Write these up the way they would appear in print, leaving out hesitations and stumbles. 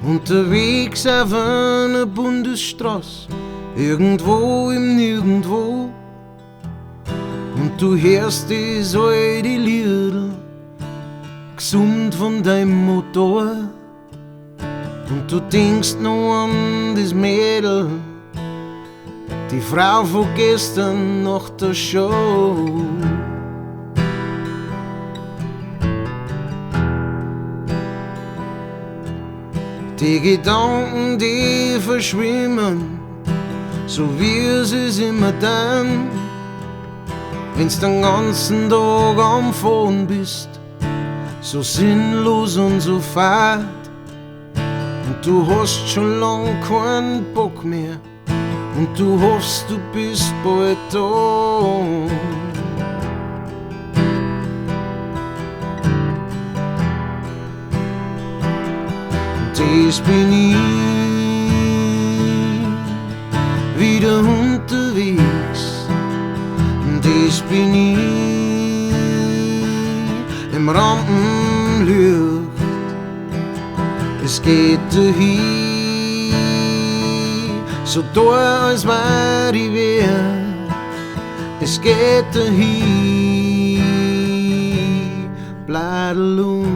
Unterwegs auf einer Bundesstraße, irgendwo im Nirgendwo. Und du hörst das alte Liedl, gesummt von deinem Motor. Und du denkst noch an das Mädel, die Frau von gestern nach der Show. Die Gedanken, die verschwimmen, so wie sie es immer dann, wenn's den ganzen Tag am Fahren bist, so sinnlos und so fad. Und du hast schon lang keinen Bock mehr und du hoffst, du bist bald da. Das bin ich wieder unterwegs. Das bin ich im Rampenlicht. Es geht dahin, so da als wär ich wer. Es geht dahin, bleib alone.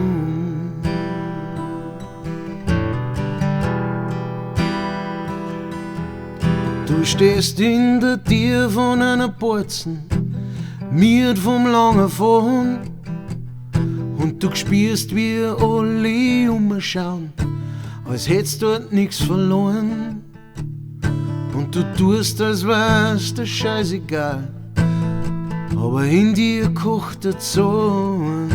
Du stehst in der Tür von einer Borzen, miert vom langen Fahren. Und du spürst, wie alle umschauen, als hättest dort nix verloren. Und du tust, als wär's dir scheißegal, aber in dir kocht der Zorn.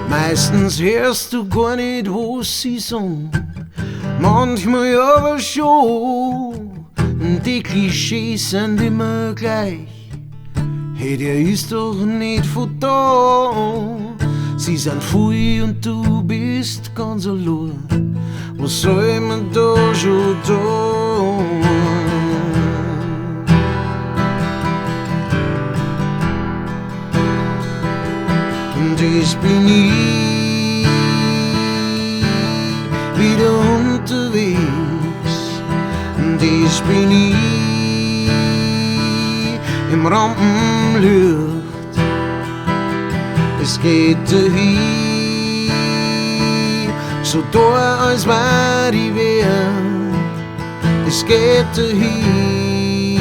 Meistens hörst du gar nicht, was sie sagen, manchmal aber schon. Die Klischees sind immer gleich, hey, der ist doch nicht von da. Sie sind viel und du bist ganz allein, was soll man da schon tun? Und das bin ich wieder unterwegs. Das bin ich im Rampenlicht. Es geht dahin, so da als wär ich wer. Es geht dahin,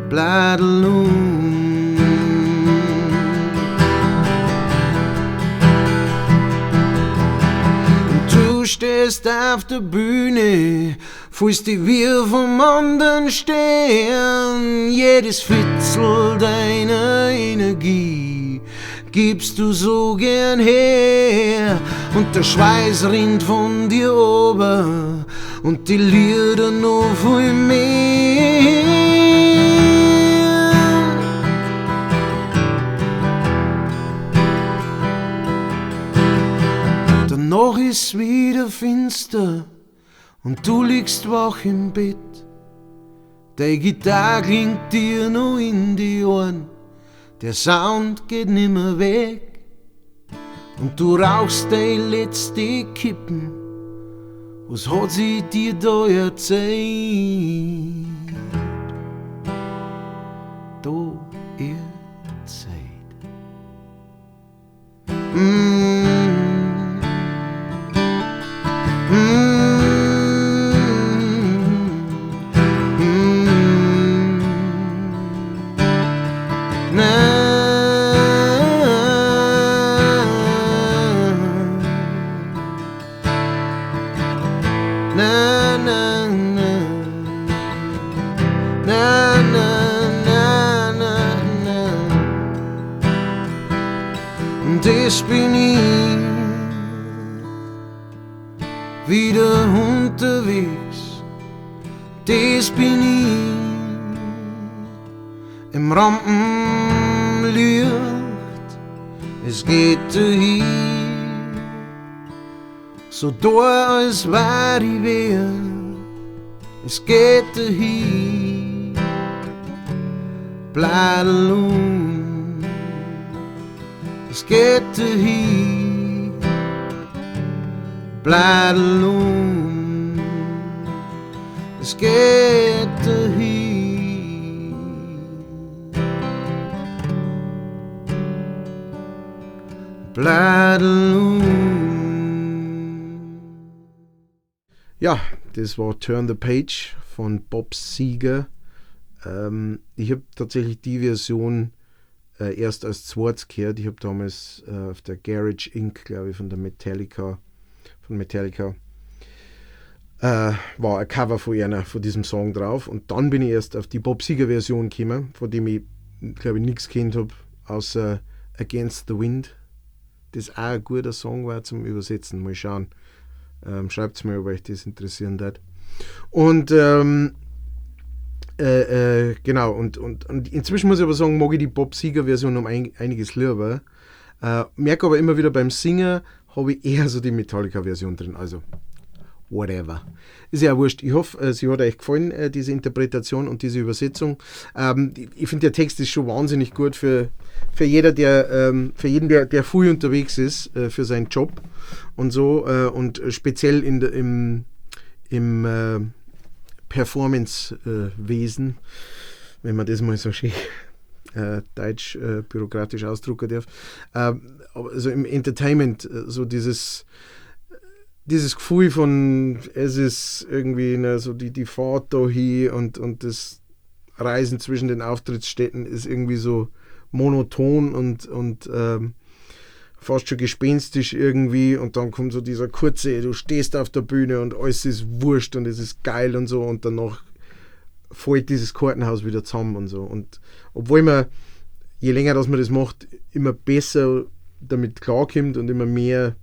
bleib alone. Du stehst auf der Bühne, fühlst dich wie vom anderen Stern. Jedes Fitzel deiner Energie gibst du so gern her. Und der Schweiß rinnt von dir ober und die Lieder noch viel mehr. Danach ist wieder finster und du liegst wach im Bett. Deine Gitarre klingt dir noch in die Ohren, der Sound geht nimmer weg. Und du rauchst deine letzte Kippen, was hat sie dir da erzählt? Da erzählt. Na, na, na. Na, na, na, na, na. Und das bin ich wieder unterwegs. Das bin ich im Rampenlicht. Es geht dahin, so da als wär ich wer. Es geht dahin, Bleid alone, es geht dahin. Bleid alone, es geht dahin. Bleid alone. Ja, das war Turn the Page von Bob Seger. Ich hab tatsächlich die Version erst als zweites gehört. Ich hab damals auf der Garage Inc., glaub ich, von Metallica, war ein Cover von diesem Song drauf. Und dann bin ich erst auf die Bob Seger Version gekommen, von dem ich, glaub ich, nix kennt hab, außer Against the Wind. Das auch ein guter Song war zum Übersetzen. Mal schauen. Schreibt's mir, ob euch das interessieren wird. Und genau, und inzwischen muss ich aber sagen, mag ich die Bob Seger Version um einiges lieber. Merke aber immer wieder beim Singen habe ich eher so die Metallica Version drin. Also, whatever. Ist ja wurscht. Ich hoffe, sie hat euch gefallen, diese Interpretation und diese Übersetzung. Ich finde, der Text ist schon wahnsinnig gut für jeder, der für jeden, der, der früh unterwegs ist, für seinen Job und so, und speziell in der, im, im Performance-Wesen, wenn man das mal so schön deutsch bürokratisch ausdrücken darf. Aber also im Entertainment, so dieses Gefühl von, es ist irgendwie, ne, so die Fahrt da hin und das Reisen zwischen den Auftrittsstätten ist irgendwie so monoton und fast schon gespenstisch irgendwie, und dann kommt so dieser kurze, du stehst auf der Bühne und alles ist wurscht und es ist geil und so, und danach fällt dieses Kartenhaus wieder zusammen und so. Und obwohl man, je länger dass man das macht, immer besser damit klarkommt und immer mehr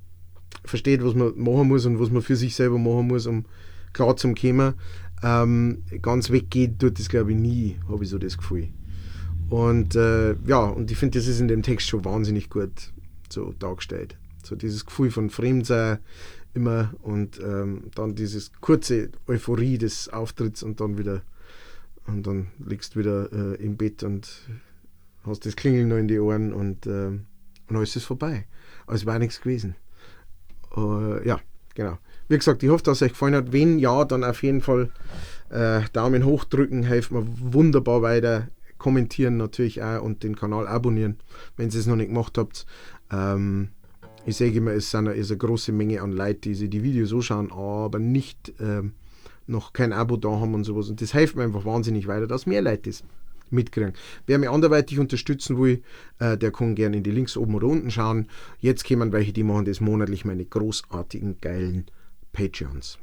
versteht, was man machen muss und was man für sich selber machen muss, um klar zu kommen, ganz weggeht tut das, glaub ich, nie, hab ich so das Gefühl. Und ich find, das ist in dem Text schon wahnsinnig gut so dargestellt. So dieses Gefühl von Fremdsein immer und dann dieses kurze Euphorie des Auftritts und dann wieder, und dann liegst du wieder im Bett und hast das Klingeln noch in die Ohren und alles ist vorbei. Als wäre nichts gewesen. Wie gesagt, ich hoffe, dass es euch gefallen hat. Wenn ja, dann auf jeden Fall Daumen hoch drücken, hilft mir wunderbar weiter. Kommentieren natürlich auch und den Kanal abonnieren, wenn ihr es noch nicht gemacht habt. Ich sage immer, es ist eine große Menge an Leuten, die sich die Videos anschauen, aber nicht noch kein Abo da haben und sowas. Und das hilft mir einfach wahnsinnig weiter, dass mehr Leute das mitkriegen. Wer mich anderweitig unterstützen will, der kann gerne in die Links oben oder unten schauen. Jetzt kommen welche, die machen das monatlich, meine großartigen, geilen Patreons.